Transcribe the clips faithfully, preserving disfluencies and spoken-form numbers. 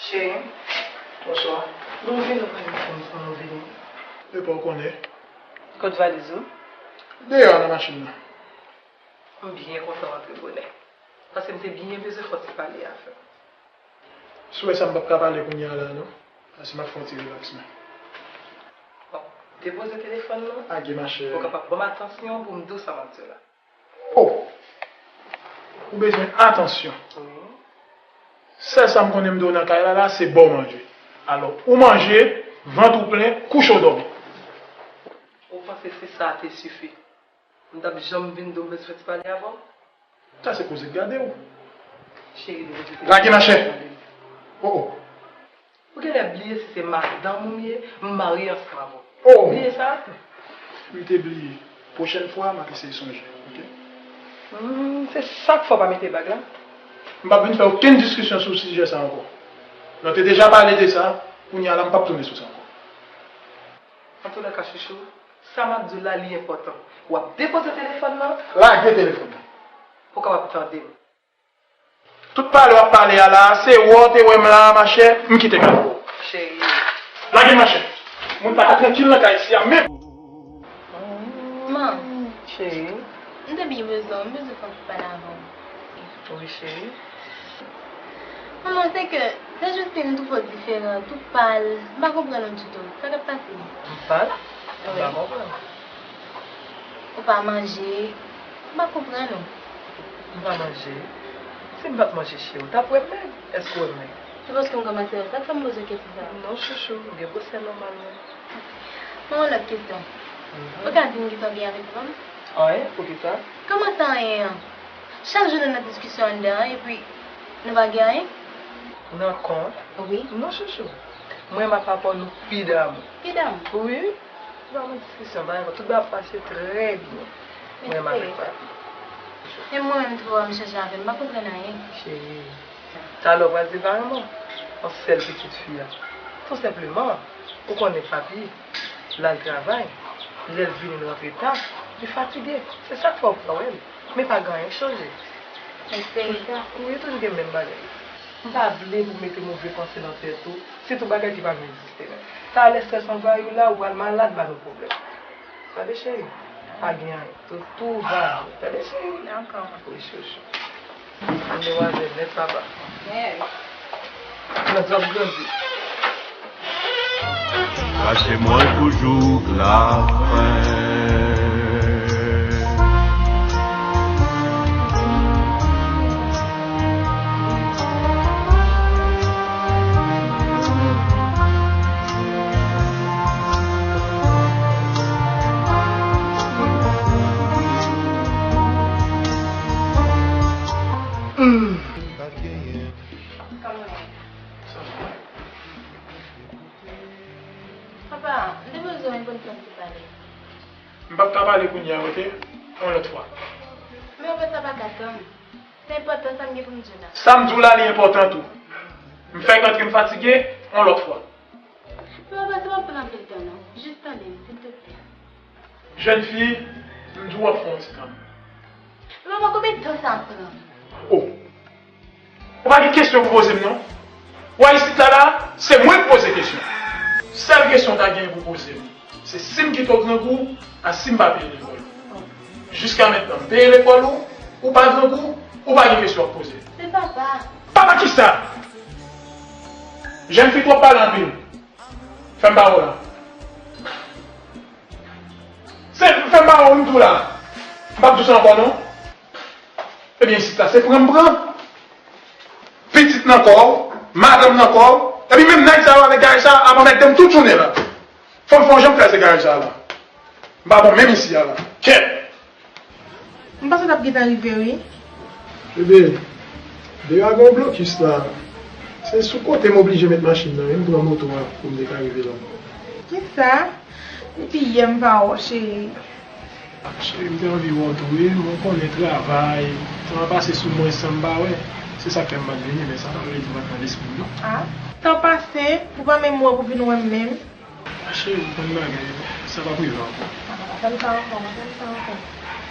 Cheri, bonswa. Nou vini, nou pa vin fanm sa, nou vini. Epa w konnen. Kot valiz ou? Deyò nan machin nan. M byen kontan w antre bonè. Paske m te byen bezwen fè yon ti pale avè w. Si w wè sa, m p ap ka pale kounye a la, non. Paske m ap fè yon ti relax, men. Bon, depoze telefòn nan. Lage, machè. Ou kapab ban m atansyon pou m di w sa m ap di w la. Oh! Ou bezwen atansyon. Wi. Sèl sa m konnen m di w nan kay la, la, se ba w manje. Alò, ou manje, vant ou plen, kouche w dòmi. Ou panse si sa te sifi, m t ap janm vin di w m bezwen fè ti pale avè w? Sa se koze k gade w. Cheri, depoze telefòn. Lage, machè. Oh, oh. Ou genlè bliye si se madanm ou m ye, m marye ansanm avè w. Oh! Bliye sa? M te bliye. Pwochèn fwa, m ap eseye sonje, oke? Hmm, se sa k fè w pa mete bag la? M p ap vin fè okenn diskisyon sou sijè sa ankò. Nou te deja pale de sa, kounye a la, m p ap tounen sou sa ankò. Antoulèka, chouchou, sa m ap di w la, li enpòtan. W ap depoze telefòn nan. Lage telefòn nan. Pou w kapab tande m. Tout pale w ap pale a la, se wè w te wè m la, machè, m kite kay pou ou. Cheri. Lage m, machè. Moun pa ka trankil nan kay isi a menm. Man. Cheri. M te byen bezwen w, m bezwen fè yon ti pale avè w. Wi, cheri. Manman, se ke lè Justine m twouve w diferan, tou pal, m pa konprann ou ditou. Sa k ap pase? M pal? M pa konprann. Ou pa manje, m pa konprann ou. M pa manje? Si m pa t manje, cheri, w t ap wè m menm? Èske w wè m menm? Se paske m kòmanse wè sa k fè m poze w kesyon sa a. Non, chouchou, ou gen gwosè nòmal, wi. Mwen, yon lòt kesyon. Mhm. Ou ka di m kisa w gen avèk fanm? Anyen, poukisa? Kòman sa anyen an? Chak jou nou nan diskisyon anndan an, epi nou pa gen anyen? Nan kont? Wi. Non, chouchou. Mwen, m ap aprann nou pi damou. Pi damou? Wi. Se pa yon diskisyon, pa yon, tout bagay ap pase trè byen. Mwen, m avèk papi. E mwen menm tou, m chanje avè l, m pa konprann anyen. Cheri, talè w pral di paran mwen, yon sèl pitit fi a. Tou senpleman, ou konnen papi, l al travay, lè l vini l rantre ta, li fatige. Se sa k fè w pa wè l. Men pa gen anyen k chanje. Wi, toujou gen menm bagay. M pa vle pou mete move panse nan tèt ou, sitou bagay ki pa vin egziste menm. Talè estrès anvayi w la, ou pral malad, ba nou pwoblèm. Tande cheri, pa gen anyen. Tout, tout va byen. Tande cheri? Dakò. Wi, chouchou. Ou demwazèl nèt, papa. Yes. Nan twòp grandi. Kache mwen toujou lafen. Papa, m te bezwen w pou n fè yon ti pale. M p ap ka pale kounye a, oke? Yon lòt fwa. Men papa, sa pa ka tann. Se enpòtan sa m gen pou m di w la. Sa m di w la, li enpòtan tou. M fèk antre, m fatige, yon lòt fwa. Papa, sa p ap pran anpil tan non. Jis tande m, silteplè. Jèn fi, m di w ap fè yon ti kanmenm. Papa, konbyen tan sa ap pran? Oh! Ou pa gen kesyon pou poze m non. Ou wè isit la la, se mwen k poze kesyon. Sèl kesyon w ta gen pou poze m, se si m kite w grangou, a si m pa peye lekòl ou. Jiska mentnan, m peye lekòl ou, ou pa grangou, ou pa gen kesyon w ap poze. Men papa. Papa kisa? Jèn fi twòp pale anpil. Fè m pawòl la. Se fè m pawòl m di w la. M p ap di w sa ankò non. Ebyen isit la, se pran m pran. Pitit nan kò w, madanm nan kò w, epi menm nèg sa yo avèk garaj sa, ap anmède m tout jounen la. Fò m fè yon jan m kraze garaj sa la. M pa bon menm isi a la. Kèt! M panse w t ap gentan rive wi. Bebe, deyò a gen yon blokis la. Se sou kote m oblije met machin nan wi, m pran moto a pou m te ka rive la. Kisa? Depi yè m pa wè w, cheri. Cheri, m te anvi wè w tou wi, men w konnen travay, tan an pase sou mwen san m pa wè. Se sa k fè m pa t vini, men sa pa vle di m pa t nan lespri w non. A, tan pase, ou pa menm wè pou vin wè m menm. Cheri, ou konn bagay, sa p ap rive ankò. A, pa fè m sa ankò, pa fè m sa ankò.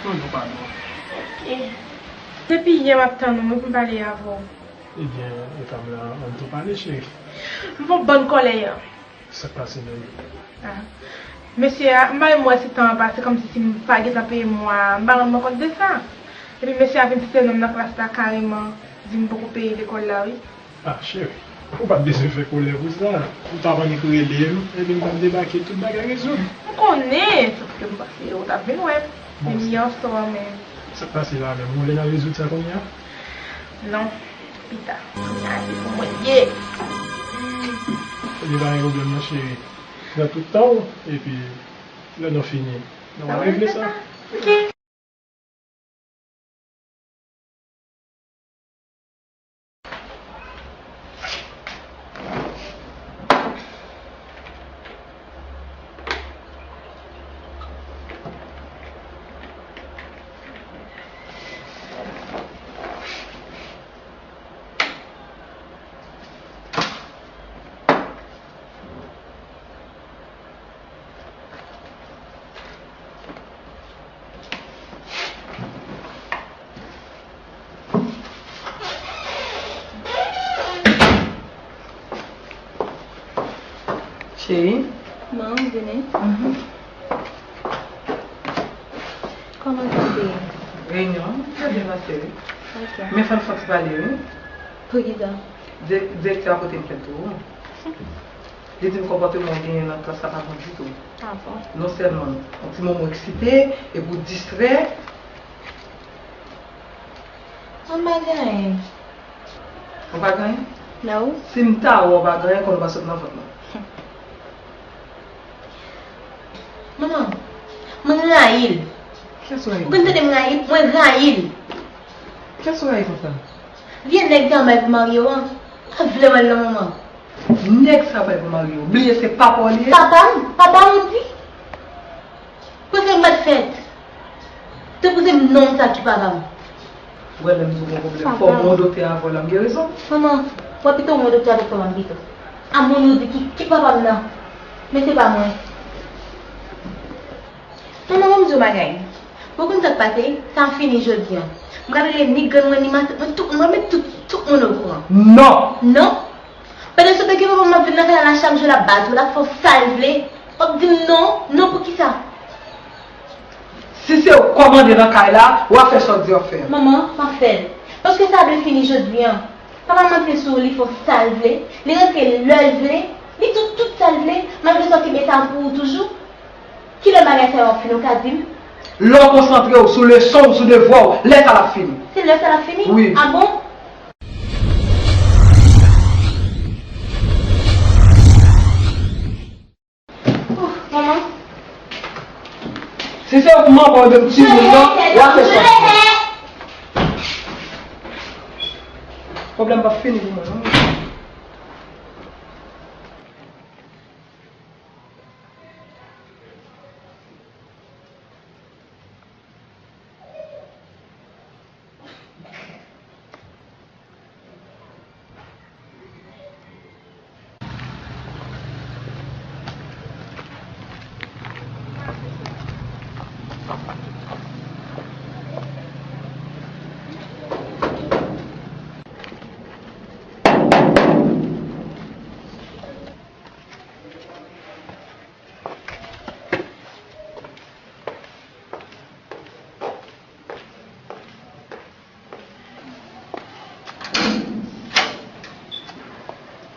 Non, non, padon. Oke. Depi yè m ap tann ou wi pou m pale avè w. Ebyen, e pa m la, ann tou pale, cheri. M fè yon bann kòlè yè. Sa k pase, Noye? Ah. Mesye a, m pa menm wè si tan an pase, kòmsi si m pa gentan peye mwa a, m pa rann mwen kont de sa. Epi mesye a vin site non m nan klas la kareman, di m poko peye lekòl la, wi. Ah, cheri, ou pa t bezwen fè kòlè pou sa. Ou t ap annik rele m, epi m t ap debake, tout bagay rezoud. M konnen, sòf ke m panse ou t ap vin wè m. Bon, men m ye ansò a, men. Sa k pase la menm? Ou vle n al rezoud sa kounye a? Non, pita. Kounye a se pou mwen l ye. Ebyen, pa gen pwoblèm non, cheri. Pran tout tan w, epi lè nou fini, nou va regle sa. Ok. Cheri. Manmi, vini. Mhm. Kòman sa te ye? Reyinyon an, trè byen pase, wi. Ok. Men fò n fòk pale, wi. Poukisa? Di-, direktè a pote m plent pou ou. Li di m konpòteman w genyen nan klas la pa bon ditou. Ah bon? Non sèlman yon ti moman w eksite, epi w distrè. Mwen pa gen anyen. Ou pa gen anyen? Non. Si m ta wè w pa gen anyen, konnen w pa sot nan vant mwen. Manman, mwen rayi l. Kiyès ou rayi konsa? Ou konn tande m rayi l? Mwen rayi l. Kiyès ou rayi konsa? Vye nèg sa bay pou Mario an, pa vle wè l non manman. Nèg sa bay pou Mario. Bliye se papa w li ye. Papa m? Papa m ou di? Kote m pa t fèt? Te poze m non sa ki papa m. Ou wè lè m di w gon pwoblèm, fò w wè yon doktè avè w la, m gen rezon. Manman, wè pito w wè yon doktè avèk papa m pito. A moun ou di ki, ki papa m nan? Men se pa mwen. Manman, ban m di w bagay. Ou konn sa k pase? Sa fini jodi a. M ka rele ni grann mwen, ni matant mwen, tout moun, mwen met tout, tout moun okouran. Non! Non? Pandan se tan ke papa m ap vin nan kay la chak jou, l ap bat ou, l ap fè w sa l vle. W ap di m non, non poukisa? Si se ou k kòmande nan kay la, w ap fè sa w di w ap fè. Manman, m ap fè l. Paske sa dwe fini jodi a. Papa m antre sou ou, li fè w sa l vle, li rantre lè l vle, li di w tout sa l vle, malgre sa w kenbe sa pou ou toujou. Kilè bagay sa yo ap fini, ou ka di m? Lè w konsantre w sou leson w, sou devwa w, lè sa l ap fini. Se lè sa l ap fini? Wi. A bon? Ouf, manman. Si se ou k manman w de m timoun nan, w ap fè sa. Pwoblèm p ap fini pou mwen, non.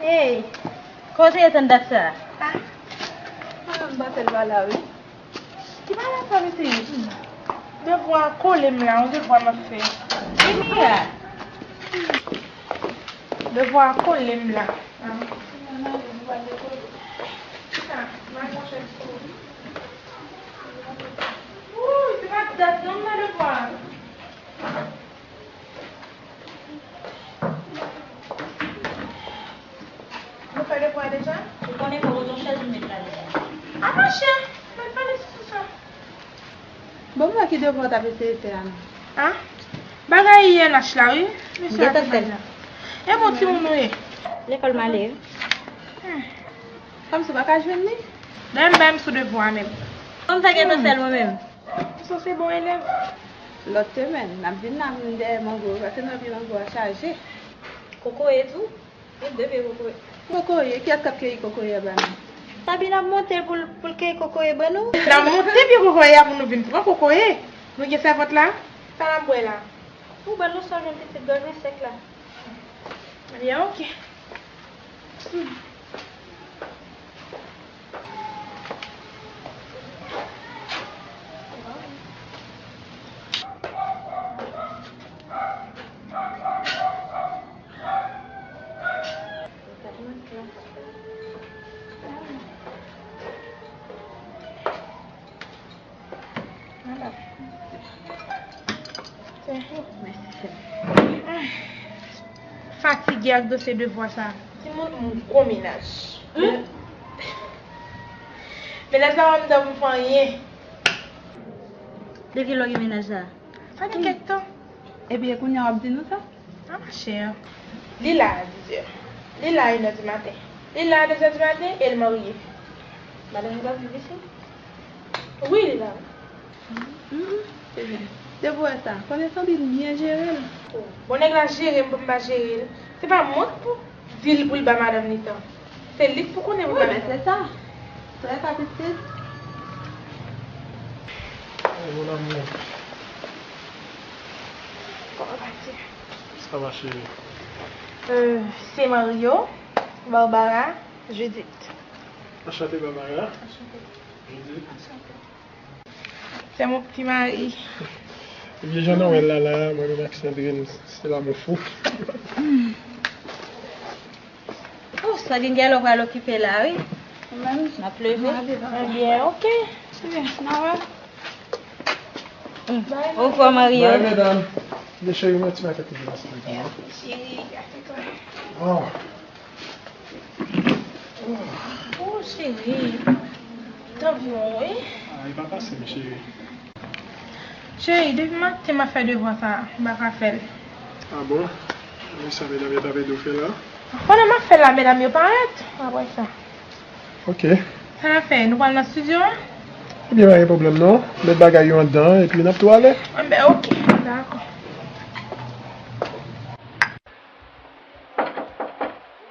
Hey, kote w te ye tann dat sa a? Ah, ah, m pa fè l pa la, wi. Ki bagay sa, mesye? Devwa a kole m la, yon devwa m ap fè. Vini a. Devwa a kole m la. Ah. Chita, m al pran chèz pou ou. Wouy, se pa dat non m nan devwa a. Nou fè devwa deja? Ou konnen fò w pote yon chèz ou met la deja. A monchè, mwen pale sou sa. Bon, mwen ki devwa w t ap eseye fè a non? A? Bagay I N H la, wi. Mesye a te fè l. E bon timoun ou ye? Lekòl m ale, wi. Hmm. Kòmsi w pa ka jwenn li? Dayè m bay m sou devwa a menm. Kòm sa gentan fè l mwen menm. M sanse bon elèv. Lòt semèn, n ap vin la, m dèyè mango, paske nan pye mango a chaje. Kokoye tou? Wi, de pye kokoye. Kokoye? Kiyès k ap keyi kokoye a ba nou? Sabine ap monte pou l, pou l keyi kokoye ban nou. N ap monte pye kokoye a pou nou vin pran kokoye. Nou gen sèvant la? Sa n ap bwè la? Ou ban nou sa, jwenn pitit gòj mwen sèk la. Ebyen, oke. Fatige ak dosye devwa sa. Timoun, m gwo menaj. Hmm? Menaj la pa m dan pou m fè anyen. Depi lè w gen menaj la? Sa gen kèk tan. Epi e kounye a w ap di nou sa? A, machè. Li la a dizè. Li la a inè di maten. Li la a dezè di maten e l marye. Madanm li pa viv isit? Wi, li la. Mm, mm. Depi w wè sa, konnen Sandrine byen jere l. Bon, nèg la jere m pou m pa jere l. Se pa mwen k pou di l pou l ba madanm li tan. Se li k pou konnen pou l ba madanm. Wi, men se sa. Trè sa, pitit. Oh, mon amour. Comment vas-tu? Ça va, chérie. Euh, c'est Mario, Barbara, Judith. Enchanté, Barbara. Enchantée. Judith. Enchantée. C'est mon petit mari. Ebyen, jan nou wè l la, la, mwen menm ak Sandrine, se lanmou fou. Oh, Sandrine gen lè w pral okipe la, wi. N ap leve. Ebyen, oke. Ebyen, n a wè. Bye, Mario. Bye, medam. Ebyen, cheri, mwen ti makèt ki vin ansanm avè nou. Cheri, gate kò. Oh. Oh, cheri. Tanpri, wi. Ah, e pa fasil, cheri. Cheri, depi maten m ap fè devwa sa a, m pa ka fè l. Ah bon? Men sa medam yo t ap ede w fè la? Pandan m ap fè l la, medam yo parèt. Apre sa. Ok. Sa n ap fè? Nou pral nan estidyo a? Ebyen, pa gen pwoblèm non. Met bagay yo anndan, epi n ap tou ale. Enben, ok. Dakò.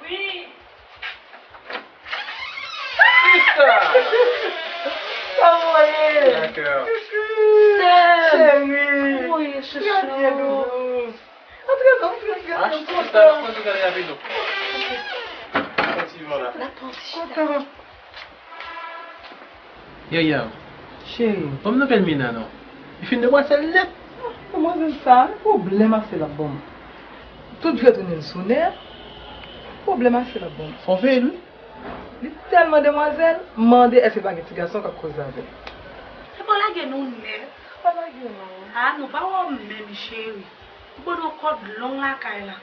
Wi. Sista! Kòman w ye? Dakò. Sèm! Cheri! Kòman w ye, chouchou? Trè byen, doudou. Antre non, antre, antre, antre. Achte sa, mwen tou gade avè nou. Kontinye la. N ap pran ti chita. Kontan. Yaya, cheri, ban m nouvèl Mina non. Li fin demwazèl nèt. Ah, demwazèl sa, pwoblèm ase l ap ban m. Tout jwèt tounen sou nè, pwoblèm ase l ap ban m. Fò veye l wi. Li tèlman demwazèl, m mande èske pa gen ti gason k ap koze avè l. Se pa lage nou nèt. Pa lage nou. Ah, nou pa wè w menm, cheri. Ou ban nou kòd long lakay la.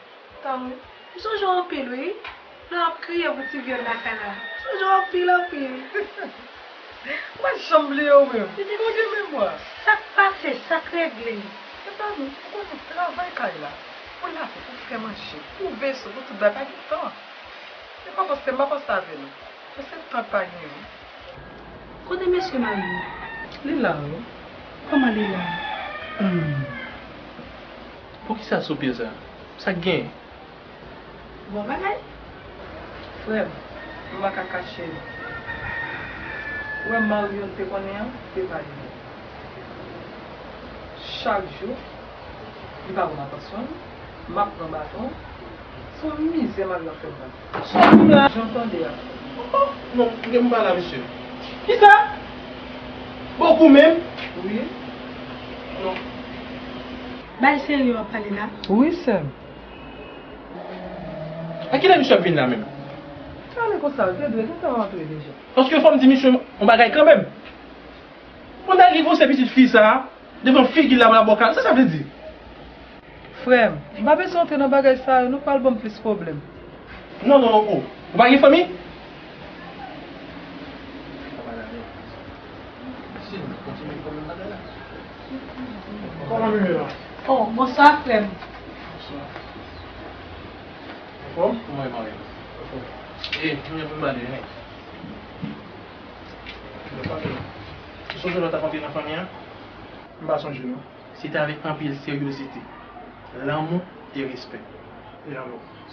Tann wi. M sonje w anpil wi. Lè w ap kriye pou ti vyòl lakay la. M sonje w anpil, anpil. M pa janm bliye w menm. Ou gen memwa. Sa k pase, sa k regle. Epa nou, ou konnen travay kay la. Pou lave, pou fè manje, pou veye sou, pou tout bagay, pa gen tan. Se pa paske m pa panse avè nou. Men se tan k pa genyen. Kote mesye mari w? Li la wi. Kòman li la? Hmm. Poukisa soupir sa? Sa k genyen? Bon bagay. Frè m, m pa ka kache l. Ou wè mari yo n te konnen an, se pa li menm. Chak jou, li pa ban m atansyon l, m ap pran baton. Se yon mizè mari an fè m pase. Sa w di m la? Jan w tande a. Oh, non, m gen pou m pale a misye. Kisa? Bokou menm? Wi. Non. Bay seri w ap pale la? Wi, sè m. A kilè misye ap vin la menm? Pale konsa, Dedwe, gentan antre deja. Paske fò m di misye yon bagay kanmenm. Pou n al gen konsèy pitit fi sa a, devan figi l la, m ap bò kal. Sa sa vle di? Frè m, m pa bezwen antre nan bagay sa yo, non, pral ban m plis pwoblèm. Non, non, non, oh. Ou pa gen fanmi? Kòman nou ye la? Oh, bonswa, frè m. Bonswa. Anfòm? Kòman e mari w? Anfòm. E, nou gen pou n pale, hein? Ou sonje lè w t ap antre nan fanmi an? M pa sonje, non. Se te avèk anpil seryozite, lanmou e respè. E alò?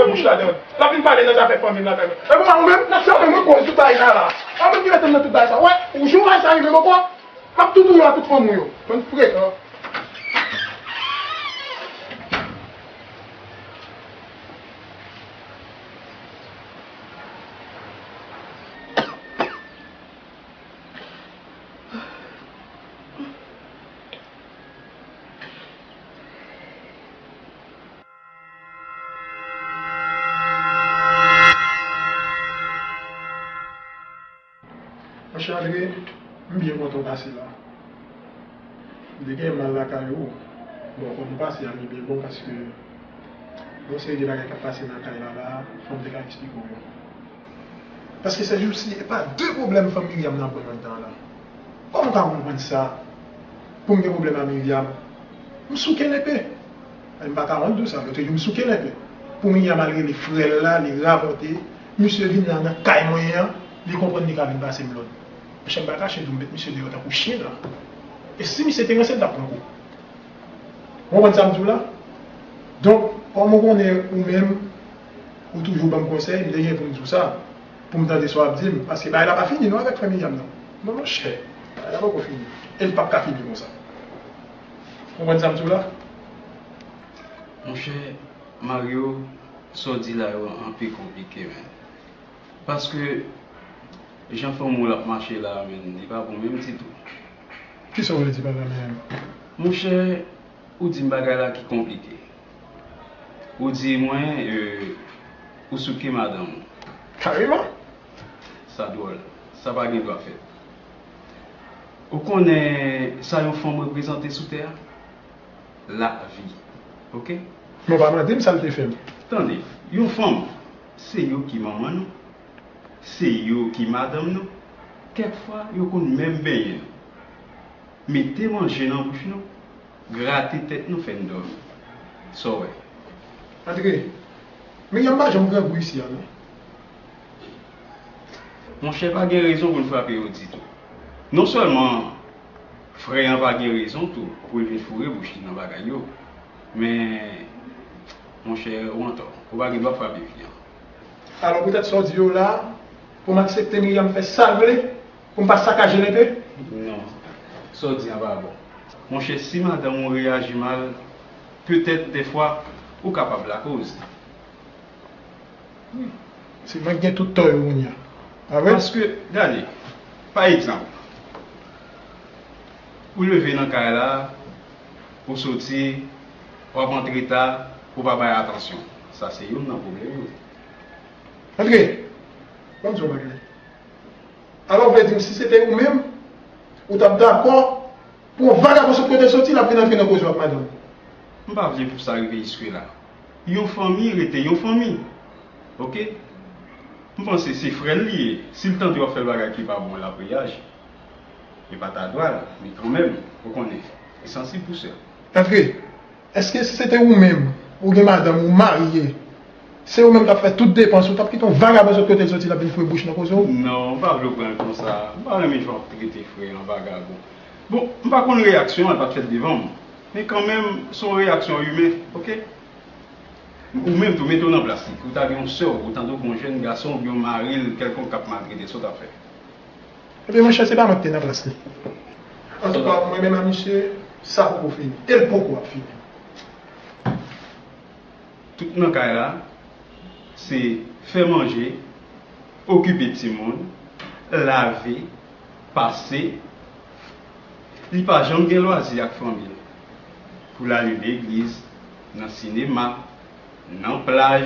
foure bouch ladan l. L ap vin pale nan zafè fanmi m lakay mwen. E pou mwen menm, se mwen menm koz tout bagay sa la. Mwen menm ki mete m nan tout bagay sa. Wè, ou jou bagay sa rive m ankò, m ap toutou yo a tout fanmi w yo. Bann frekan. Monchè André, m byen kontan w pase la. M te gen mal lakay ou. Bon, kòm ou pase a, li byen bon paske yon seri de bagay k ap pase nan kay la la, fò m te ka eksplike w yo. Paske sèjousi, e pa de pwoblèm fanm Miryam nan ap ban m anndan la. Kòman w ka konprann sa? Pou m gen pwoblèm a Miryam, m souke lepe. E m pa ka wont di w sa, lòt jou m souke lepe. Pou Miryam al rele frè l la, li rapòte, misye vin la nan kay mwen an, li konprann li ka vin pase m lòd. Monchè, m pa kache di w, m met misye deyò tankou chen la. E si misye te ranse, l t ap pran kou. Ou konprann sa m di w la? Donk, kòm ou konnen ou menm, ou toujou ban m konsèy, m te gen pou m di w sa, pou m tande sa w ap di m, paske bagay la pa fini non avèk frè Miryam nan. Non, monchè, bagay la poko fini. E l p ap ka fini konsa. Ou konprann sa m di w la? Monchè Mario, sa w di la yo anpe konplike, men. Paske jan fanmi w l ap mache la a, menm, li pa bon menm ditou. Kisa w vle di pa la menm? Monchè, ou di m bagay la ki konplike. Ou di mwen, e, ou souke madanm ou. Kareman! Sa dwòl. Sa pa gen dwa fèt. Ou konnen sa yon fanm reprezante sou tè a? Lavi. Oke? Men w pa mande m sa l te fè m. Tande, yon fanm, se yo ki manman nou, se yo ki madanm nou, kèk fwa yo konn menm benyen nou, mete manje nan bouch nou, grate tèt nou, fè n dòmi. Sa w wè? André, Miryam pa janm grangou isi a non. Monchè, pa gen rezon pou n frape yo ditou. Non sèlman frè an pa gen rezon tou pou l vin foure bouch li nan bagay yo, men, monchè, ou antò. Ou pa gen dwa frape fi an. Alò, poutèt sa w di yo la, pou m aksepte Miryam fè sa l vle, pou m pa sakaje lepe? Non. Sa w di an pa bon. Monchè, si madanm ou reyaji mal, petèt, dèfwa, ou kapab lakoz. Se mwen k gen tout tò yo kounye a. Pa vre? Paske, gade, pa egzanp, ou leve nan kay la, ou soti, w ap antre ta, ou pa bay atansyon. Sa se youn nan pwoblèm yo. André, ban m di w yon bagay. Alò, vle di m, si se te ou menm, ou t ap dakò pou yon vagabon sot kote l soti, l ap vin antre nan koze w ak madanm ou? M pa vle pou sa rive jiske la. Yon fanmi rete yon fanmi. Oke? M panse se frè l li ye. Si l tande w ap fè l bagay ki pa bon, l ap reyaji. E pa ta dwa l, men kanmenm, ou konnen, li sansib pou sè l. André, èske si se te ou menm, ou gen madanm, ou marye, se ou menm k ap fè tout depans, ou t ap kite yon vagabon sot kote l soti, l ap vin foure bouch nan koze w? Non, m pa vle w pran l konsa. M pa renmen jan w ap trete frè an vagabon. Bon, m pa konn reyaksyon an, l pa t fèt devan m. Men kanmenm, se yon reyaksyon imen, oke? Ou menm tou, mete w nan plas li. Ou ta gen yon sè w, ou tande w gen yon jèn gason oubyen yon mari l kèlkonk k ap maltrete l, sa w t ap fè? Ebyen, monchè, se pa mwen ki te nan plas li. Antouka, mwen menm a misye, sa poko fini. E l poko ap fini. Tout nan kay la, se fè manje, okipe timoun, lave, pase. Li pa janm gen lwazi ak fanmi l. Pou l ale legliz, nan sinema, nan plaj,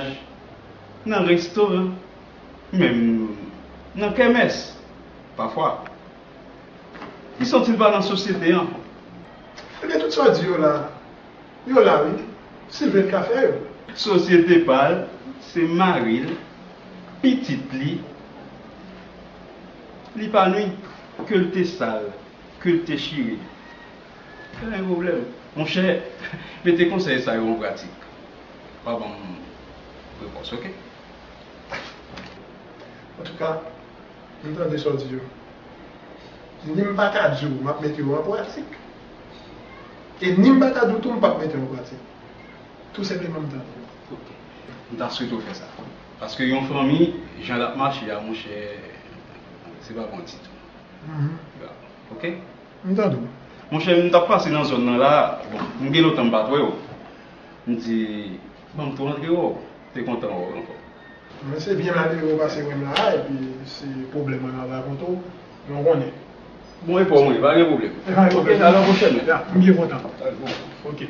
nan restoran, menm nan kèmès, pafwa. Li santi l pa nan sosyete an. Ebyen, tout sa w di yo la, yo la, wi. Sylvain ka fè yo. Sosyete pa l, se mari l, pitit li, li pa nwi, ke l te sal, ke l te chire. Pa gen pwoblèm. Monchè, mete konsèy sa yo an pratik. Pa ban m repons, oke? Antouka, m tande sa w di yo. Ni m pa ka di w m ap mete yo an pratik, e ni m pa ka di w tou m p ap mete yo an pratik. Tou senpleman, m tande w. Ok. M ta swete w fè sa. Paske yon fanmi, jan l ap mache a, monchè, se pa bon ditou. Mhm. Ok? M tande w. Monchè, m t ap pase nan zòn nan la, bon, m gen lontan m pa t wè w. M di, bon, m tou rantre wè w, te kontan wè w ankò. Men se byen malere w pase wè m la a, epi se pwoblèm mwen nan rakonte w, men w konnen. Bon, e pa w mwen, pa gen pwoblèm. E pa gen pwoblèm. Ok, a la pwochèn. Ya, m byen kontan. Al, bon. Ok.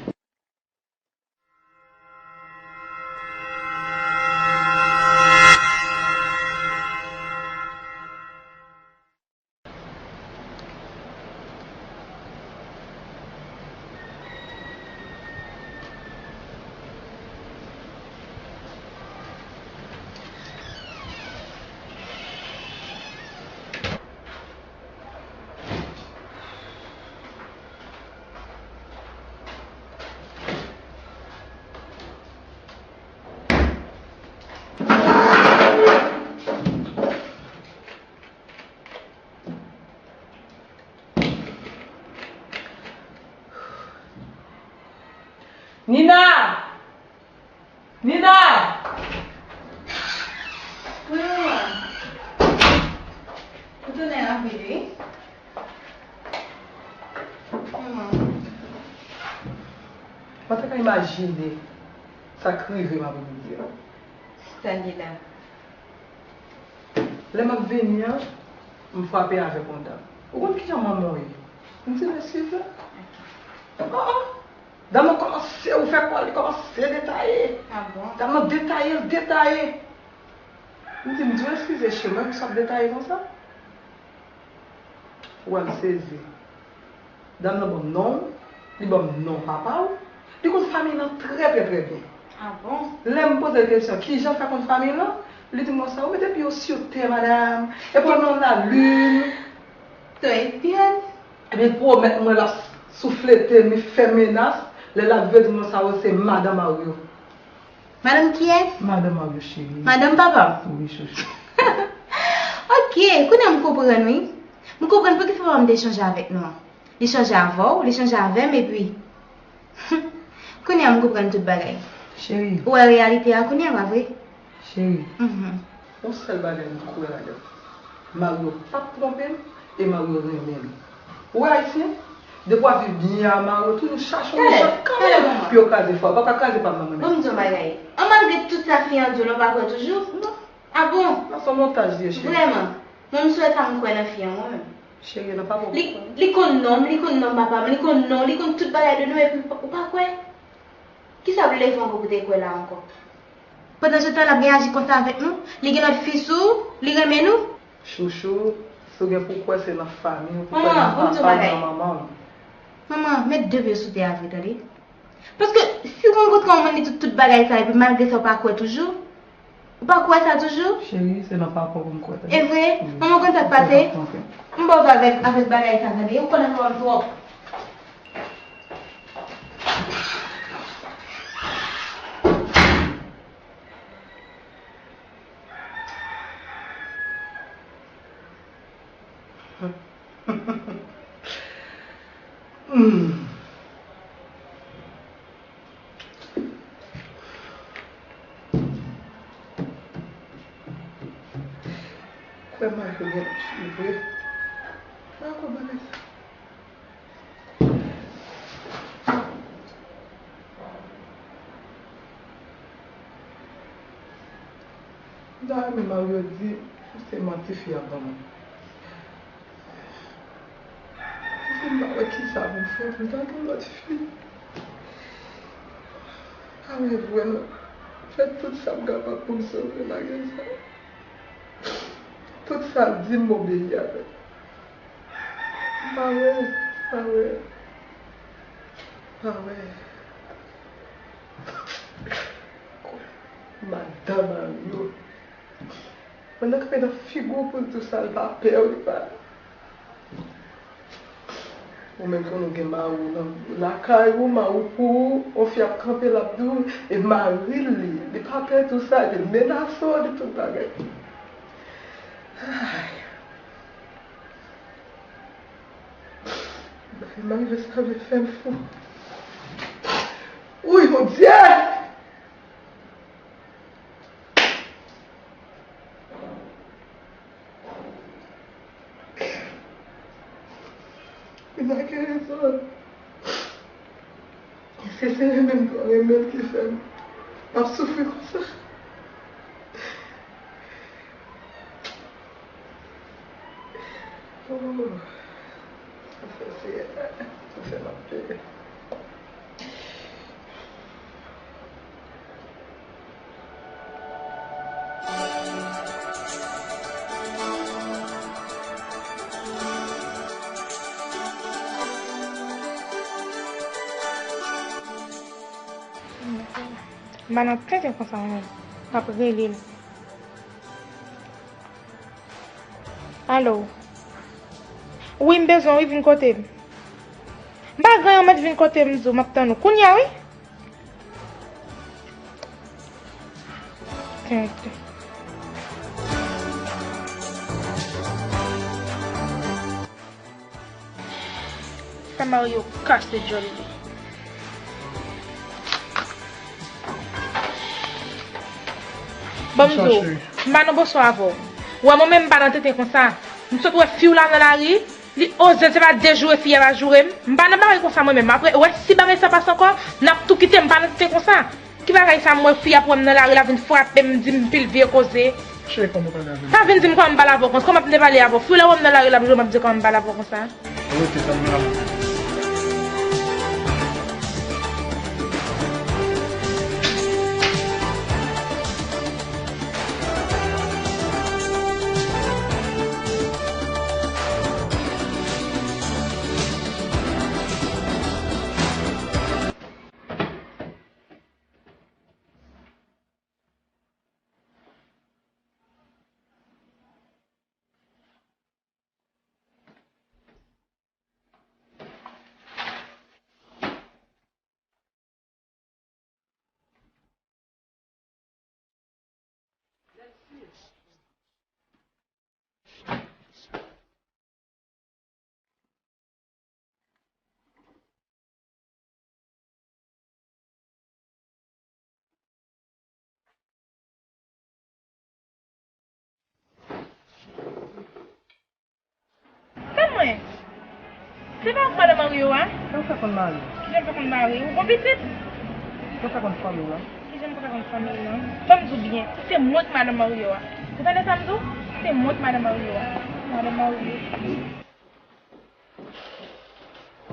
Nina! Nina! Wi, manman. Ou tounen anpil, wi. Manman. Ou pa ta ka imajine sa k rive m ap rive. Tann li la. Lè m ap vini an, m frape avèk yon dam. Ou konn kijan manman w ye? M di l eskize. Oh, oh. Dam nan kòmanse ouvè kò l, li kòmanse detaye. Ah bon? Dam nan detaye, l detaye. M di, m di w eskize, cheri, men sa ap detaye konsa? Ou wè m sezi. Dam nan ban m non w, li ban m non papa w. Li konn fanmiy lan trè, trè, trè byen. Ah bon? Lè m poze l kesyon, kijan w fè konn fanmiy lan? Li di m konsa, ou mete pye w sou tè, madam. E pwonnen w lalin. Trè byen. Epi l pwomèt mwen l ap souflete m, li fè menas. Lè l ap vle di m konsa, ou se madan Mario. Madanm kiyès? Madanm Mario cheri. Madanm papa m? Wi, chouchou. Ok, kounye a m konprann, wi. M konprann poukisa papa m te chanje avèk nou an. Li chanje avè w, li chanje avè m, epi kounye a m konprann tout bagay. Cheri. Ou wè reyalite a kounye a, pa vre? Cheri. Mhm. Yon sèl bagay m kwè ladan. Mario p ap twonpe m e Mario renmen m. Ou wè ayisyen, depi w ap viv byen a Mario, toujou chache yon mechan kanmenm pou yo kraze fwa. Papa kraze pa m nan mwen menm. Ban m di w yon bagay. An, malgre tout sa fi an di w la, w pa kwè toujou? Non. Ah bon? Nan se yon montaj li ye, cheri. Vrèman? Mwen, m sou sa m kwè nan fi an, mwen menm. Cheri, nan pa bon. Li, li konn non m, li konn non papa m, li konn non, li konn tout bagay de nou, epi ou pa kwè? Kisa w leve ankò pou te kwè la ankò? Pandan se tan l ap reyaji konsa avèk nou, li gen lòt fi sou ou, li renmen nou? Chouchou, si w gen pou kwè se nan fanmi w, pou kwè nan papa w, nan manman w. Manman, met de pye sou tè a vre, tande. Paske si w konn kontre yon moun, li di w tout bagay sa, epi malgre sa, w pa kwè toujou? Ou pa kwè sa toujou? Cheri, se nan papa w pou m kwè, tande. E vre? Wi. Manman, w konn sa k pase? M ba w avèk, avèk bagay sa, tande. Ou konn anfè w twòp. Hmm. Kwè m a gen lòt fi vre. Pa kwè bagay sa. M ta renmen Mario di m se manti fi a ban mwen. Paske m pa wè kisa pou m fè pou m ta gen lòt fi. Mwen vre non. Fè tout sa m kapab pou m sove Makenza. Tout sa l di m, m obeyi avè l. M pa wè, m pa wè, m pa wè. Madan Mario. Pandan kanpe nan figi w pou l di w sa, l pa pè w, li pa. Ou menm konnen w gen mari w nan lakay ou, mari w pou ou, yon fi ap kanpe, l ap di w, e mari l li, li pa pè tou sa, epi l menase w, li tout bagay. Ay. Bagay m rive sa vle fè m fou. Wi, Bondye! Li pa gen rezon. Se, se renmen m twò renmen l ki fè m ap soufri konsa. Oh, sa fè, Seyè, sa fè m ap plere. M pa nan tenten konsa mwen menm. M ap rele l. Alo. Wi, m bezwen w, wi, vin kote m. M pa gen anyen, mèt vin kote m, di w, m ap tann ou. Kounye a, wi. Tenten. Sa Mario kase djòl li. Ban m di w, m pa nan boswa avè w. Ou wè mwen menm m pa nan tenten konsa. M sot wè fi w la nan lari, li oze, se pa de joure fi a pa joure m. M pa nan bagay konsa mwen menm. Apre, ou wè si bagay sa pase ankò, n ap tou kite, m pa nan tenten konsa. Ki bagay sa m wè fi a pran m nan lari, l ap vin frape m, di m pil vye koze. Cheri, kòman w pale avè m? Pa vin di m kòman m pale avè w konsa. Kòman m te pale avè w? Fi w la wè m nan lari, l ap jwe m ap di kòman m pale avè w konsa. Rete tann mwen la. Tann mwen. Se pa ou k madan Mario a? Sa w fè konn mari? Kijan m fè konn mari? Ou gon pitit? Sa w fè konn fanmi w lan? Kijan m fè konn fanmi l lan? Ban m di w byen, se mwen k madan Mario a. Ou tande sa m di w? Se mwen k madan Mario a. Madan Mario.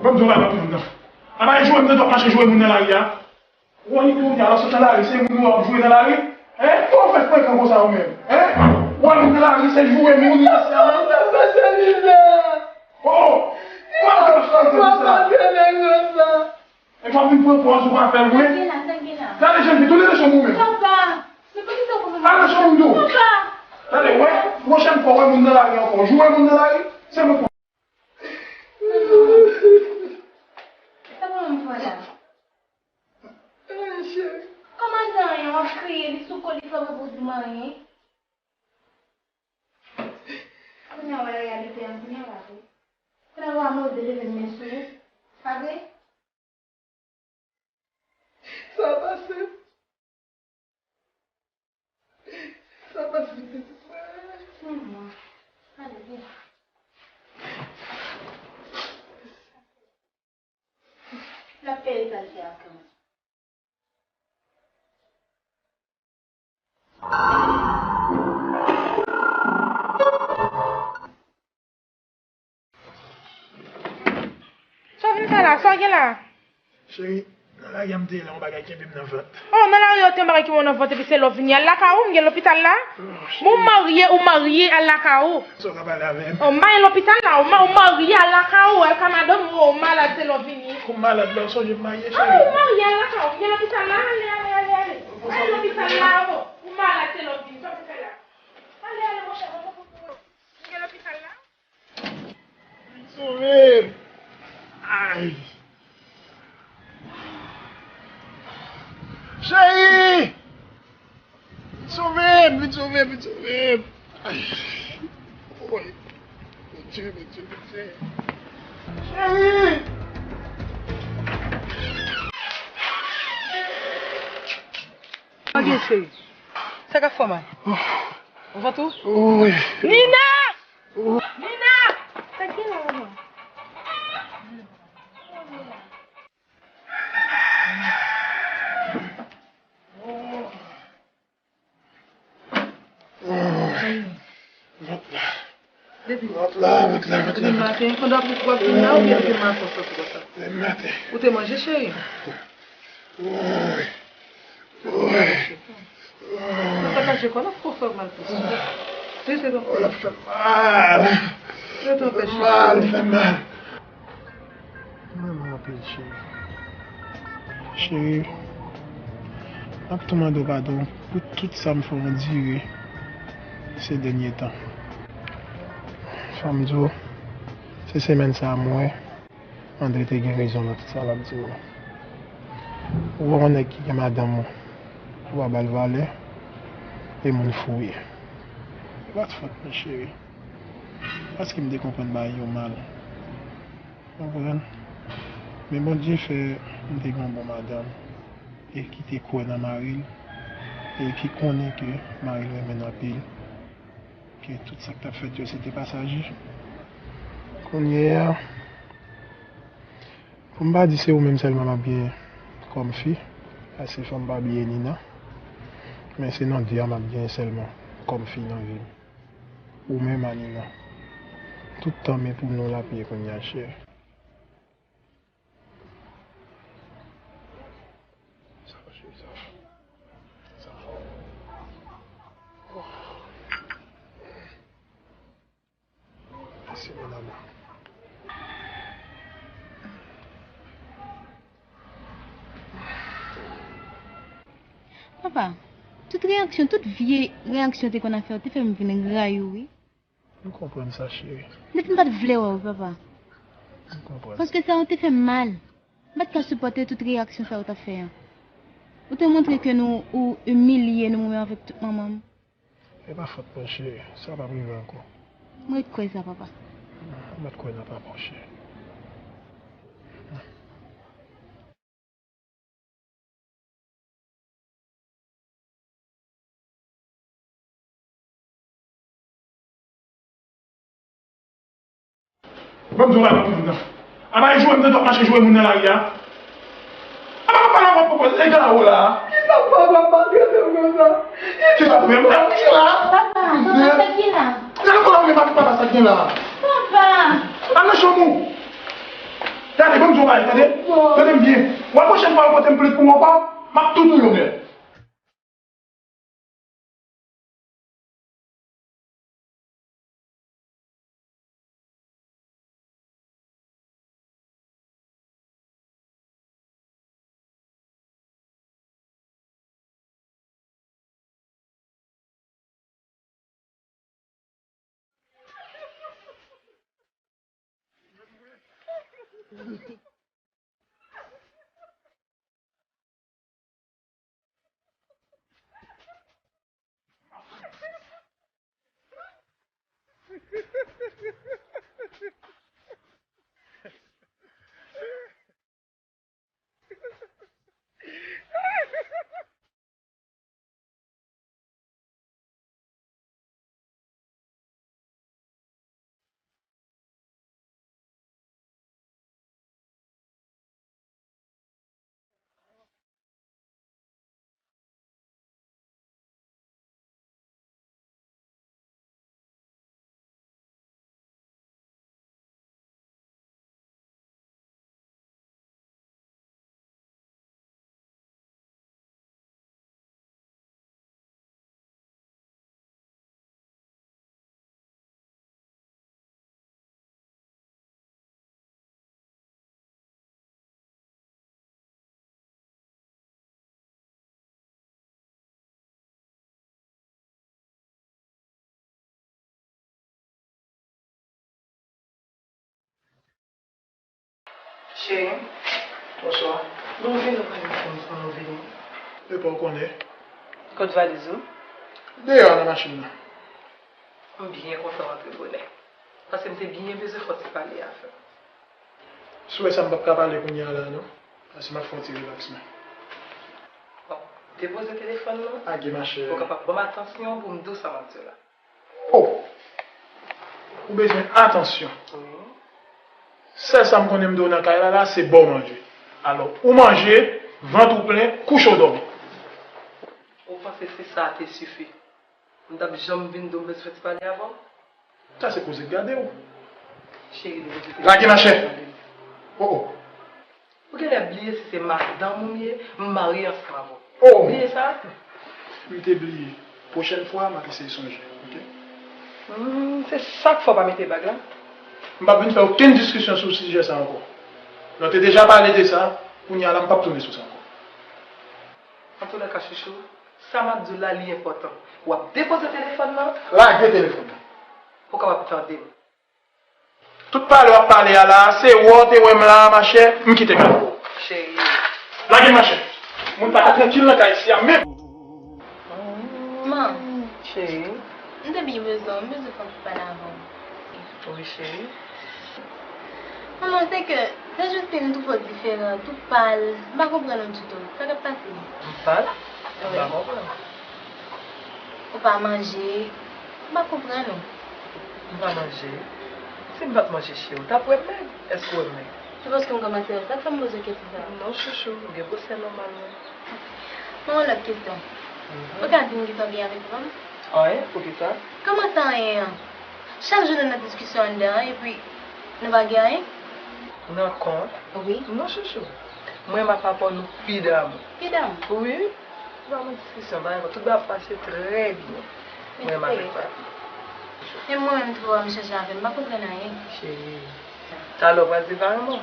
Ban m di w bagay, w ap jwenn nan. Apa e joure m nan w ap mache joure moun nan lari a? Ou wè li kounye a, w ap sot nan lari, se moun ou wè w ap joure nan lari? Hein? Kòman w fè frekan konsa ou menm? Hein? Ou wè moun nan lari, se joure moun li ap fè. Oh! Kòman w fè frekan konsa? E w ap vin pran pòz ou pa fè l vre? Gade jan l vin tounen nan chanm ou menm. Gade chanm ou tou. Gade, wè, pwochèn fwa w wè moun nan lari ankò, joure moun nan lari, se mwen k Sa mwen m fè la? Kòman l di anyen? W ap kriye, li sou kò, li fè w pou di m anyen. Kounye a w wè reyalite a, kounye a w ap ri. Kounye a w a mande leve men sou ou. Pa vre? Sa pase. Sa pase pitit mwen. Manman, ale vin. L ap peye sa l fè ak ou. Sa w vin fè la? Sa w gen la? Cheri, Lari a m te ye la, yon bagay kenbe m nan vant. Oh, nan lari a, ou te yon bagay kenbe w nan vant, epi se lè w vini al lakay ou, m gen lopital la. Bon, ou marye, ou marye, al lakay ou. Sa w ka pale avè m? Oh, m pa gen lopital la, ou ma-, ou marye, al lakay ou, al ka madanm ou, ou malad, se lè w vini. Ou malad la, ou sonje m marye, cheri. Ah, ou marye, al lakay ou, m gen lopital la, ale, ale, ale, ale. Al lopital la, oh, ou malad, se lè w vini, sa w te fè la? Ale, ale, monchè, mwen pou ou. M gen lopital la. Vin sove m! Ay! Cheri! Vin sove m, vin sove m, vin sove m! Ay! Woy! Bondye, Bondye, Bondye! Cheri! Bondye, cheri! Sa k ap fè w mal? Ou vant ou? Woy! Nina! Nina! Sa k gen la, manman? Vant la. Depi. Vant la, vant la, vant la. Depi maten, pandan w ap vin la, oubyen depi maten w soti konsa? Depi maten. Ou te manje, cheri? Woy. Woy. Ou pa kache kò, l ap fè w mal plis. Rete nan... Oh, l ap fè m mal. Rete nan pèch. Mal, fè m mal. Mwen renmen w anpil, cheri. Cheri, m ap tou mande w padon pou tout sa m fè w andire se dènye tan. Fò m di w, se semèn sa a m wè Andre te gen rezon nan tout sa l ap di m nan. Ou wè yon nèg ki gen madanm ou, ou pa ba l valè, e moun fou w ye. E pa t fòt mwen, cheri. Paske m te konprann bagay yo mal. Ou konprann? Men Bondye fè m te gen yon bon madanm, e ki te kwè nan mari l, e ki konnen ke mari l renmen l anpil, ke tout sa k t ap fèt yo se te pasaje. Kounye a, pou m pa di se ou menm sèlman m ap genyen kòm fi, paske fò m pa bliye Nina, men se nou de a m ap genyen sèlman kòm fi nan vi m. Ou menm a Nina. Tout tan men pou nou l ap ye kounye a, cheri. Sa va, cheri, sa va. Sa va. Mèsi, mon amour. Papa, tout reyaksyon, tout vye reyaksyon te konn ap fè, te fè m vin rayi w, wi. M konprann sa, cheri. Depi m pa t vle wè w, papa. M konprann. Paske sa yo te fè m mal. M pa t ka sipòte tout reyaksyon sa yo t ap fè an. Ou te montre ke nou, ou imilye nou menm avèk tout manman m. E pa fòt mwen, cheri. Sa p ap rive ankò. M ret kwè sa, papa. M ret kwè nan papa w, cheri. Ban m di w bagay pou moun nan. Apa e joure m tande w ap mache joure moun nan lari a? Apa w pale ankò poko egal a ou la a? Kisa papa maltrete m konsa? Kisa pou fè m? Sa k gen la? Papa, papa, sa k gen la? Gade kòman w menm avèk papa, sa k gen la? Papa! Al nan chanm ou! Gade, ban m di w bagay, tande? Tande m byen. Wè pwochèn fwa yo pote m plent pou mwen ankò, m ap tou touye w nèt. Cheri, bonswa. Nou vini, nou pa gen fòm pou nou vini. Epa w konnen. Kot valiz ou? Deyò nan machin nan. M byen kontan w antre bonè. Paske m te byen bezwen fè yon ti pale avè w. Si w wè sa, m p ap ka pale kounye a la non. Paske m ap fè yon ti relax men. Bon, depoze telefòn nan. Age machè. Ou kapab ban m atansyon pou m di w sa m ap di w la. Oh! Ou bezwen atansyon. Wi. Sèl sa m konnen m di w nan kay la la, se ba w manje. Alò, ou manje, vant ou plen, kouche w dòmi. Ou panse si sa te sifi, m t ap janm vin di w m bezwen fè ti pale avè w? Sa se koze k gade w. Cheri, depoze telefòn. Lage machè. Oh, oh. Ou genlè bliye si se madanm ou m ye, m marye ansanm avè w. Oh! Bliye sa? M te bliye. Pwochèn fwa, m ap eseye sonje, oke? Hmm, se sa k fè w pa mete bag la? M p ap vin fè okenn diskisyon sou sijè sa ankò. Nou te deja pale de sa, kounye a la, m p ap tounen sou sa ankò. Antoulèka, chouchou, sa m ap di w la, li enpòtan. W ap depoze telefòn nan. Lage telefòn nan. Pou w kapab tande m. Tout pale w ap pale a la, se wè w te wè m la a, machè, m kite kay pou ou. Cheri. Lage m, machè. Moun pa ka trankil nan kay isi a menm. Man. Cheri. M te byen bezwen w, m bezwen fè yon ti pale avè w. Wi, cheri. Manman, se ke se jis ke m twouve w diferan, tou pal, m pa konprann ou ditou. Sa k ap pase? M pal? M pa konprann. Ou pa manje. M pa konprann ou. M pa manje. Si m pa t manje, cheri, ou t ap wè m mèg. Èske w wè m mèg? Se paske m kòmanse wè sa k fè m poze w kesyon sa a. Non, chouchou, ou gen gwosè nòmal, wi. Mwen gen yon lòt kesyon. Mhm. Ou ka di m kisa w gen avèk fanm? Anyen, poukisa? Kòman sa anyen an? Chak jou nou nan diskisyon anndan an, epi nou pa gen anyen? Nan kont? Wi. Non, chouchou. Mwen, m ap aprann nou pi damou. Pi damou? Wi. Se pa yon diskisyon, pa yon, tout bagay ap pase trè byen. Mwen, m avèk papi. E mwen menm tou, m chèche avè m, m pa konprann anyen. Cheri, talè w pral separe mwen,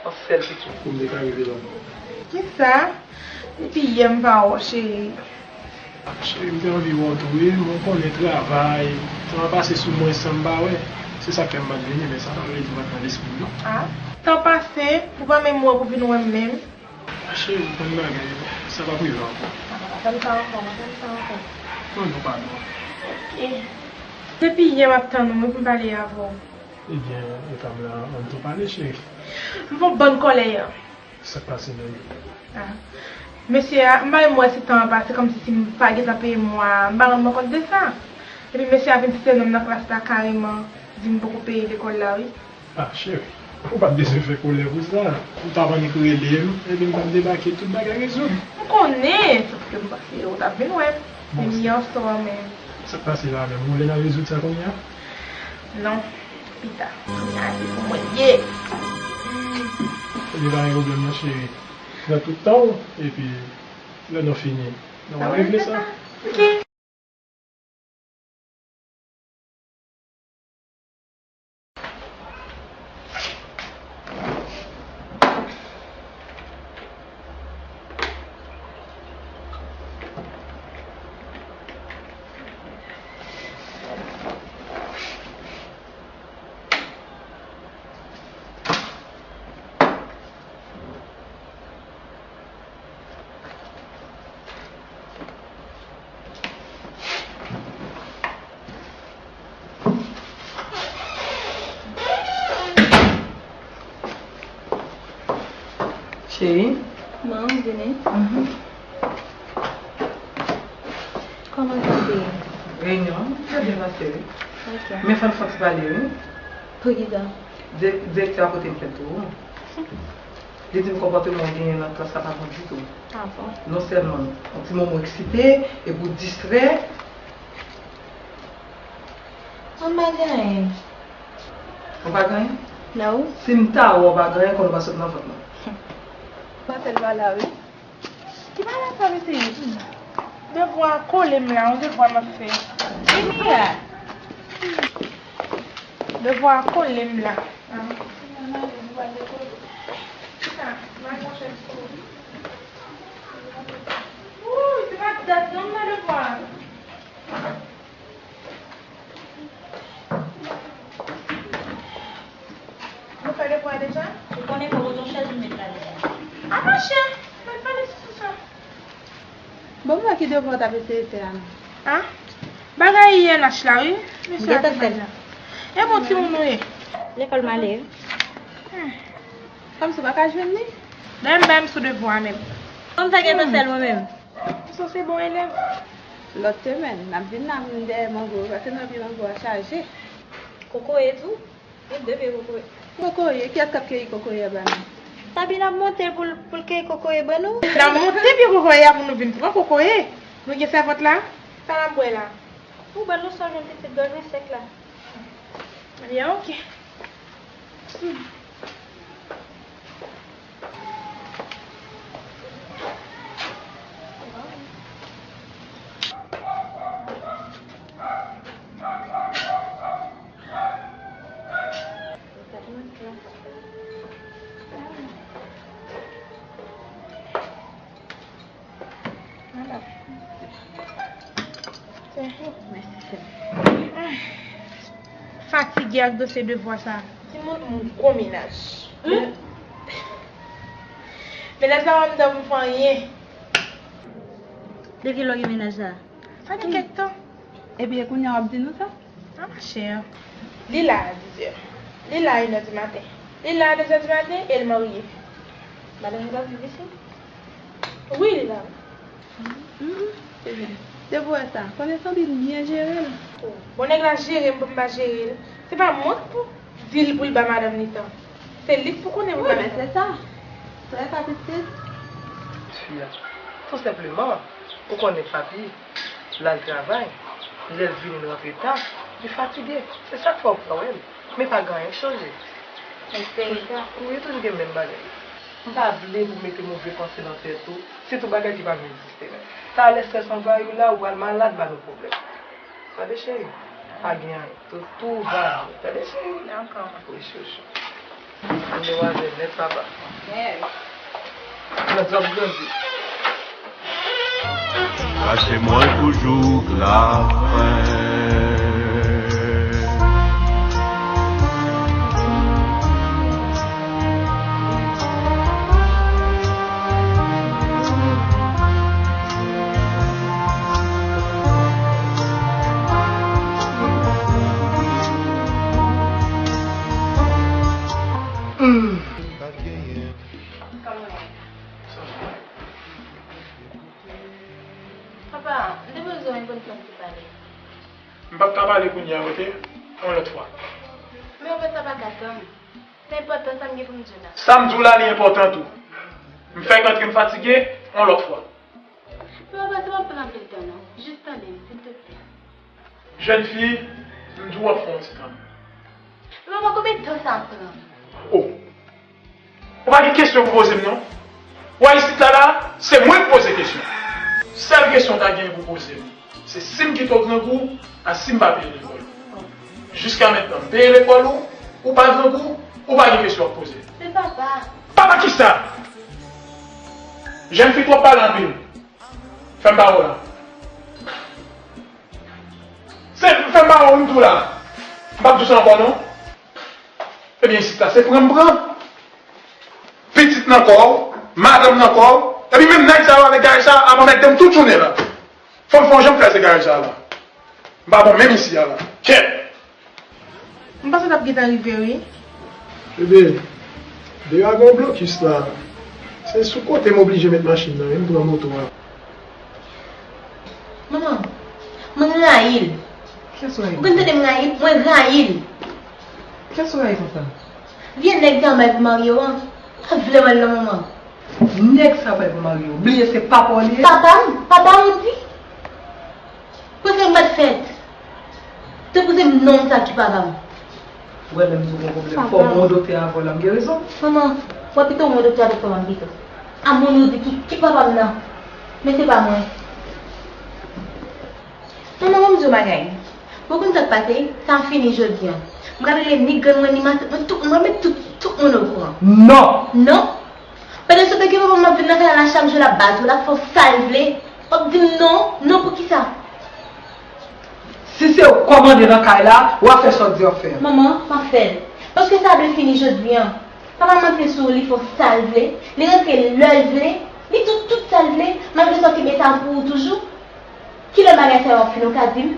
yon sèl pitit. Pou m te ka rive la. Kisa? Depi yè m pa wè w, cheri. Cheri, m te anvi wè w tou, wi, men w konnen travay, tan an pase sou mwen san m pa wè. Se sa k fè m pa t vini, men sa pa vle di m pa t nan lespri w, non. A, tan pase, ou pa menm wè pou vin wè m menm. Cheri, ou konn bagay yo, sa p ap rive ankò. A, pa fè m sa ankò, pa fè m sa ankò. Non, non, padon. Oke. Depi yè m ap tann ou, wi, pou m pale avè w. Ebyen, e pa m la, ann tou pale, cheri. M fè yon bann kòlè yè. Sa k pase, Noye? A. Mesye a, m pa menm wè si tan an pase, kòmsi si m pa gentan peye mwa a, m pa rann mwen kont de sa. Epi mesye a vin site non m nan klas la kareman, di m poko peye lekòl la, wi. A, cheri, ou pa t bezwen fè kòlè pou sa. Ou t ap annik rele m, epi m t ap debake, tout bagay rezoud. M konnen, sòf ke m panse ou t ap vin wè m. Bon, men m ye ansò a menm. Sa k pase la menm? Ou vle n al rezoud sa kounye a? Non, pita. Kounye a se pou mwen l ye. Ebyen, pa gen pwoblèm non, cheri. Pran tout tan w, epi lè nou fini, nou va regle sa. Ok. Cheri. Manmi, vini. Mhm. Kòman sa te ye? Reyinyon an trè byen pase, wi. Ok. Men fò n fè yon ti pale, wi. Poukisa? Di-, direktè a pote m plent tou. Li di m konpòteman w genyen nan klas la pa bon ditou. A bon? Non sèlman yon ti moman w eksite, epi w distrè. Mwen pa gen anyen. Ou pa gen anyen? Non. Si m ta wè w pa gen anyen, konnen w pa sot nan vant mwen. Maten l pa la, wi. Ki bagay sa, mesye? Devwa kole m la, yon devwa m ap fè. Vini a. Devwa kole m la. Wouy, se pa dat non m nan devwa. Nou fè devwa deja? Ou konnen fòk ou t yon Bon, m wè ki devwa w t ap eseye fè a non. Ah, bagay I N H la, wi. Mesye a te fè la. E bon timoun ou ye? Lekòl m ale. Hmm. Kòmsi w pa ka jwenn li? Dayè m bay m sou devwa menm. Kòm sa gentan fè l mwen menm. M sanse bon elèv. Lòt semèn, n ap vin la, m dèyè mango, paske nan pye mango a chaje. Kokoye tou? Wi, de pye kokoye. Kokoye, kiyès k ap keyi kokoye a ba nou? Sabine ap monte pou l, pou l keyi kokoye ban nou. N ap monte pye kokoye a pou nou vin pran kokoye. Nou gen sèvant la? Sa n ap bwè la? Ou ban nou sa, jwenn pitit gòj mwen sèk la. Ebyen, oke. Fatige ak dosye devwa sa. Timoun, m gwo menaj. Menaj la pa m dan pou m fè anyen. Depi lè w gen menaj la? Sa gen kèk tan. Epi e kounye a w ap di nou sa? Ah, ma chère. Li la a dizè. Li la a inè di maten. Li la a dezè di maten e l marye. Madanm li pa viv isit? Wi, li la. Depi w wè sa, konnen Sandrine byen jere l. Bon, nèg la jere m pou m pa jere l. Se pa mwen k pou di l pou l ba madanm li tan. Se li k pou konnen pou l ba li tan. Wi, men se sa. Trè fasil. Fi a, tou senpleman, ou konnen papi, l al travay, lè l vini l rantre ta, li fatige. Se sa k fè w pa wè l. Men pa gen anyen k chanje. Wi, toujou gen menm bagay. M pa vle pou mete move panse nan tèt ou, sitou bagay ki pa menm egziste menm. Talè estrès anvayi w la, ou pral malad, ba nou pwoblèm. Tande cheri, pa gen anyen. Tout, tout va byen. Tande cheri. Dakò. Wi, chouchou. Ou demwazèl nèt papa. Yes. Nèt w ap grandi. Kache mwen pou jouk lafen. Papa, m te bezwen yon konn tan pou pale. M p ap ka pale kounye a, oke? Yon lòt fwa. Men anfèt, sa pa ka tann. Sa enpòtan sa m gen pou m di w la. Sa m di w la, li enpòtan tou. M fèk antre, m fatige, yon lòt fwa. Papa, sa p ap pran anpil tan, non. Jis tande m, silteplè. Jèn fi, m di w ap fè yon ti tan. Papa, konbyen tan sa ap pran? Oh! Ou pa gen kesyon pou poze m, non. Ou wè isit la, la, se mwen k poze kesyon. Sèl kesyon w ta genyen pou poze m, se si m kite w grangou, a si m pa peye lekòl ou. Jiska mentnan, m peye lekòl ou, ou pa grangou, ou pa gen kesyon w ap poze. Men papa. Papa kisa? Jèn fi twòp pale anpil. Fè m pawòl la. Se fè m pawòl m di w la. M p ap di w sa ankò non. Ebyen, isit la, se pran m pran. Pitit nan kò w, madanm nan kò w. Epi menm nèg sa yo avèk garaj sa, ap anmède m tout jounen la. Fò m fè yon jan m travèse garaj sa la. M pa bon menm isi a la. Kèt! M panse l t ap gentan rive, wi. Bebe, deyò a gen yon blokis la. Se sou kote m oblije met machin nan, wi, m pran moto a. Manman, mwen rayi l. Kiyès ou rayi konsa? Ou konn tande m rayi l? Mwen rayi l. Kiyès ou rayi konsa? Vye nèg sa bay pou marye w an, pa vle wè l non, manman. Nèg sa bay pou marye w, bliye se papa w li ye? Papa m? Papa m ou di? Prefere m pa t fèt. Te poze m non sa ki papa m. Ou wè, lè m di w gon pwoblèm, fò w wè yon doktè avan w la, m gen rezon. Manman, w ap pito w wè yon doktè avèk papa m pito. A moun ou di ki, ki papa m nan, men se pa mwen. Manman, ban m di w yon bagay. Ou konn sa k pase? Sa fini jodi a. M pral rele ni grann mwen, ni matant mwen, tout moun, mwen met tout, tout moun okouran. Non! Non? Pandan se tan ke papa m ap vin nan kay la chak jou, l ap bat ou, l ap fè w sa l vle, w ap di m non, non poukisa? Si se ou k kòmande nan kay la, w ap fè sa w di w ap fè a. Manman, m ap fè l. Paske sa dwe fini jodi a. Papa m antre sou ou, li fè w sa l vle, li rantre lè l vle, Li di w tout sa l vle, malgre sa w te mete a pou ou toujou. Kilè bagay sa yo ap fini, ou ka di m?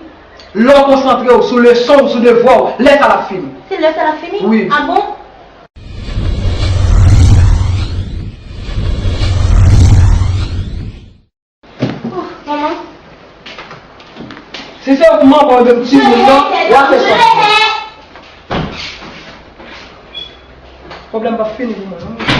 Lè w konsantre w sou leson w, sou devwa w, lè sa l ap fini. Se lè sa l ap fini? Wi. A bon? Ouf, manman. Si se ou k manman de timoun nan, w a fè sa. Pwoblèm p ap fini pou mwen, non.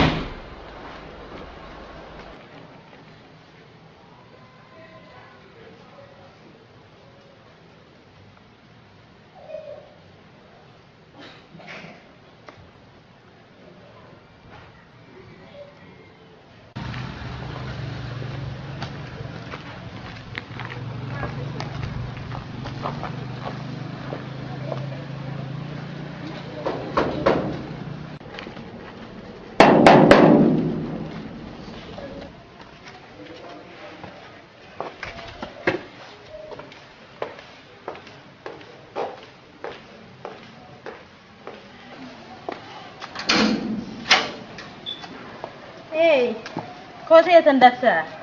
Hey, kote ye tann dat sa?